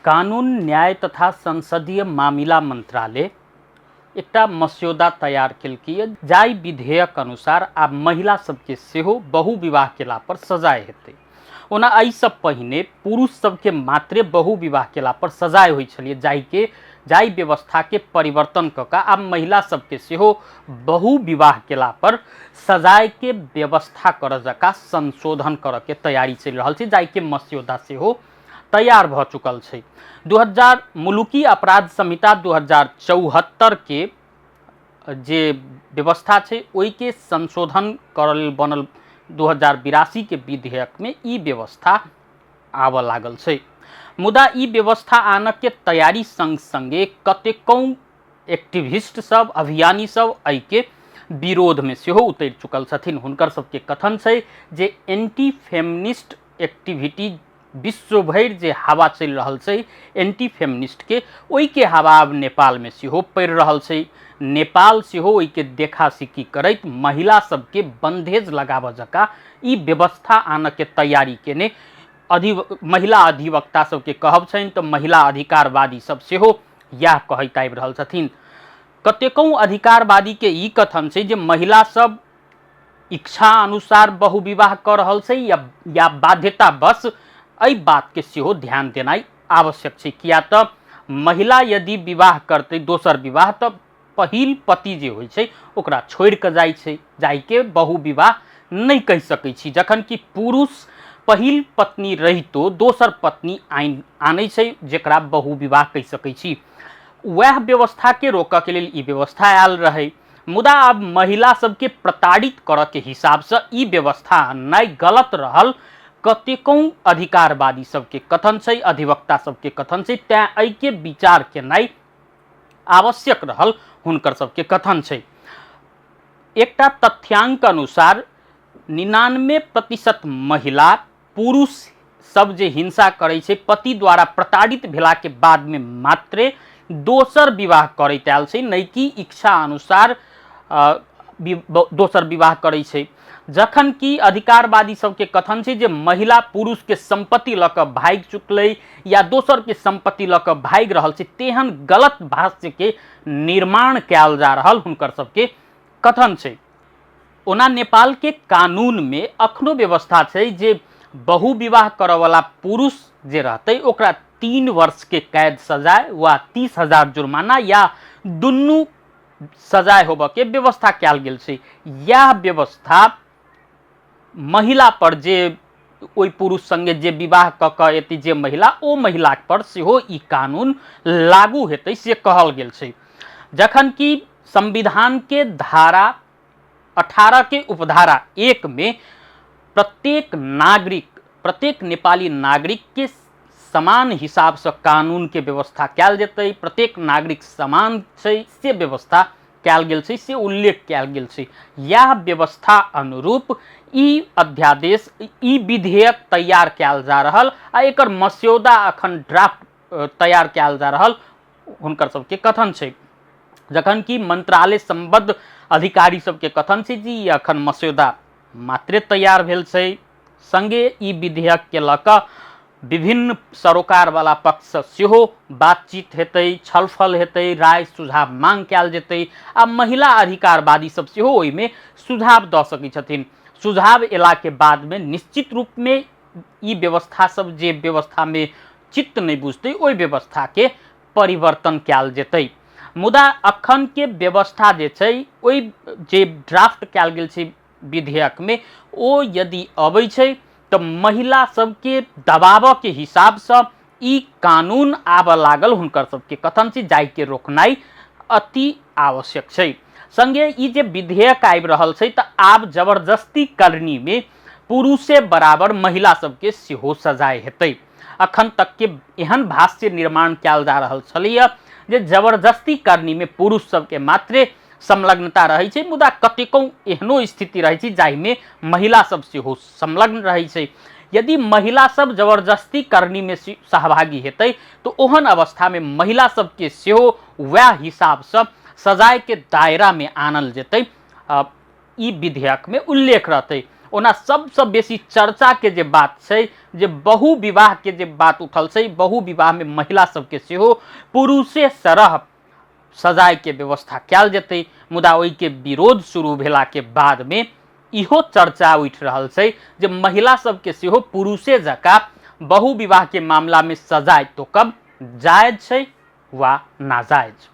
कानून न्याय तथा संसदीय मामिला मंत्रालय एकटा मस्यौदा तैयार केलकै जाहि विधेयक अनुसार आब महिला सबके सेहो बहुविवाह केला पर सजाय हेतै। ओना एहिसँ पहिने पुरुष सबके मात्रे बहुविवाह केला पर सजाय होइ छलियै, जाहिके जाहि व्यवस्थाके परिवर्तन कऽ कऽ आब महिला सबके सेहो बहुविवाह केला पर सजायके व्यवस्था करऽ जकाँ संशोधन करऽके तैयारी चलि रहल छै, जाहिके मस्यौदा सेहो तैयार भऽ चुकल छै। 2000 मुलुकी अपराध संहिता 2074 के जे व्यवस्था छै ओहिके संशोधन करऽ लेल बनल 2082 के विधेयकमे ई व्यवस्था आबऽ लागल छै। मुदा ई व्यवस्था आनऽ के तैयारी संग संगे कतेको एक्टिविस्ट सब, अभियानी सब एहिके विरोधमे सेहो उतरि चुकल छथिन। हुनकर सबके कथन छै जे एंटी फेमिनिस्ट एक्टिविटी विश्व भरि जे हवा चलि रहल छै एंटी फेमिनिस्टके, ओहिके हवा आब नेपालमे सेहो पड़ि रहल छै। नेपाल सेहो ओहिके देखा सीखी करैत महिला सबके बन्धेज लगाबऽ जकाँ ई व्यवस्था आनऽके तैयारी केने महिला अधिवक्ता सबके कहब छनि, तऽ महिला अधिकारवादी सब सेहो इएह कहैत आबि रहल छथिन। कतेको अधिकारवादीके ई कथन छै जे महिला सब इच्छा अनुसार बहुविवाह कऽ रहल छै या बाध्यतावश, एहि बातके सेहो ध्यान देनाइ आवश्यक छै। किया तऽ महिला यदि विवाह करतै दोसर विवाह तऽ पहिल पति जे होइ छै ओकरा छोड़ि कऽ जाइ छै, जाहिके बहुविवाह नहि कहि सकै छी। जखन कि पुरुष पहिल पत्नी रहितो दोसर पत्नी आनै छै, जकरा बहुविवाह कहि सकै छी। वएह व्यवस्थाके रोकऽके लेल ई व्यवस्था आयल रहै। मुदा आब महिला सबके प्रताड़ित करऽके हिसाबसँ ई व्यवस्था अननाइ गलत रहल कतेको अधिकारवादी सबके कथन छै, अधिवक्ता सबके कथन छै। तैँ एहिके विचार केनाइ आवश्यक रहल हुनकर सबके कथन छै। एकटा तथ्यांक अनुसार 99% महिला पुरुष सब जे हिंसा करै छै पति द्वारा प्रताड़ित भेलाके बादमे मात्रे दोसर विवाह करैत आयल छै, नहि कि इच्छा अनुसार दोसर विवाह करै छै। जखन कि अधिकारवादी सबके कथन छै जे महिला पुरुषके सम्पत्ति लऽ कऽ भागि चुकलै या दोसरके सम्पत्ति लऽ कऽ भागि रहल छै, तेहन गलत भाष्यके निर्माण कयल जा रहल हुनकर सबके कथन छै। ओना नेपालके कानूनमे अखनो व्यवस्था छै जे बहुविवाह करऽवला पुरुष जे रहतै ओकरा 3 वर्षके कैद सजाय वा 30,000 जुर्माना या दुनू सजाय होबऽके व्यवस्था कयल गेल छै। इएह व्यवस्था महिला पर जे ओहि पुरुष संगे जे विवाह कऽ कऽ एतै जे महिला, ओ महिला पर सेहो ई कानून लागू हेतै से कहल गेल छै। जखन कि संविधानके धारा 18 के उपधारा 1 में प्रत्येक नागरिक, प्रत्येक नेपाली नागरिक के समान हिसाबसँ कानूनके व्यवस्था कयल जेतै, प्रत्येक नागरिक समान छै से व्यवस्था कयल गेल छै, से उल्लेख कयल गेल छै। इएह व्यवस्था अनुरूप ई अध्यादेश, ई विधेयक तैयार कयल जा रहल आ एकर मस्यौदा अखन ड्राफ्ट तैयार कयल जा रहल हुनकर सबके कथन छै। जखन कि मंत्रालय सम्बद्ध अधिकारी सबके कथन छै जे ई अखन मस्यौदा मात्रे तैयार भेल छै। संगे ई विधेयकके लऽ कऽ विभिन्न सरोकारवाला पक्षसँ सेहो बातचीत हेतै, छलफल हेतै, राय सुझाव मांग कयल जेतै आ महिला अधिकारवादी सब सेहो ओहिमे सुझाव दऽ सकै छथिन। सुझाव एलाके बादमे निश्चित रूपमे ई व्यवस्था सब जे व्यवस्थामे चित्त नहि बुझतै ओहि व्यवस्थाके परिवर्तन कयल जेतै। मुदा अखनके व्यवस्था जे छै ओहि जे ड्राफ्ट कयल गेल छै विधेयकमे, ओ यदि अबै छै तऽ महिला सबके दबाबऽके हिसाबसँ ई कानून आबऽ लागल हुनकर सबके कथन छै, जाहिके रोकनाइ अति आवश्यक छै। संगे ई जे विधेयक आबि रहल छै तऽ आब जबरदस्ती करनीमे पुरुषे बराबर महिला सबके सेहो सजाय हेतै। अखन तक के एहन भाष्य निर्माण कयल जा रहल छलैया जे जबरदस्ती करनीमे पुरुष सबके मात्रे संलग्नता रहै छै, मुदा कतेको एहनो स्थिति रहै छै जाहिमे महिला सब सेहो संलग्न रहै छै। यदि महिला सब जबरदस्ती करनीमे सहभागी हेतै तऽ ओहन अवस्थामे महिला सबके सेहो वएह हिसाबसँ सजायके दायरामे आनल जेतै, ई विधेयकमे उल्लेख रहतै। ओना सबसँ बेसी चर्चाके जे बात छै जे बहुविवाहके जे बात उठल छै, बहुविवाहमे महिला सबके सेहो पुरुषे सरह सजायके व्यवस्था कयल जेतै। मुदा ओहिके विरोध शुरू भेलाके बादमे इहो चर्चा उठि रहल छै जे महिला सबके सेहो पुरुषे जकाँ बहुविवाहके मामलामे सजाय तोकब जायज छै वा नाजायज।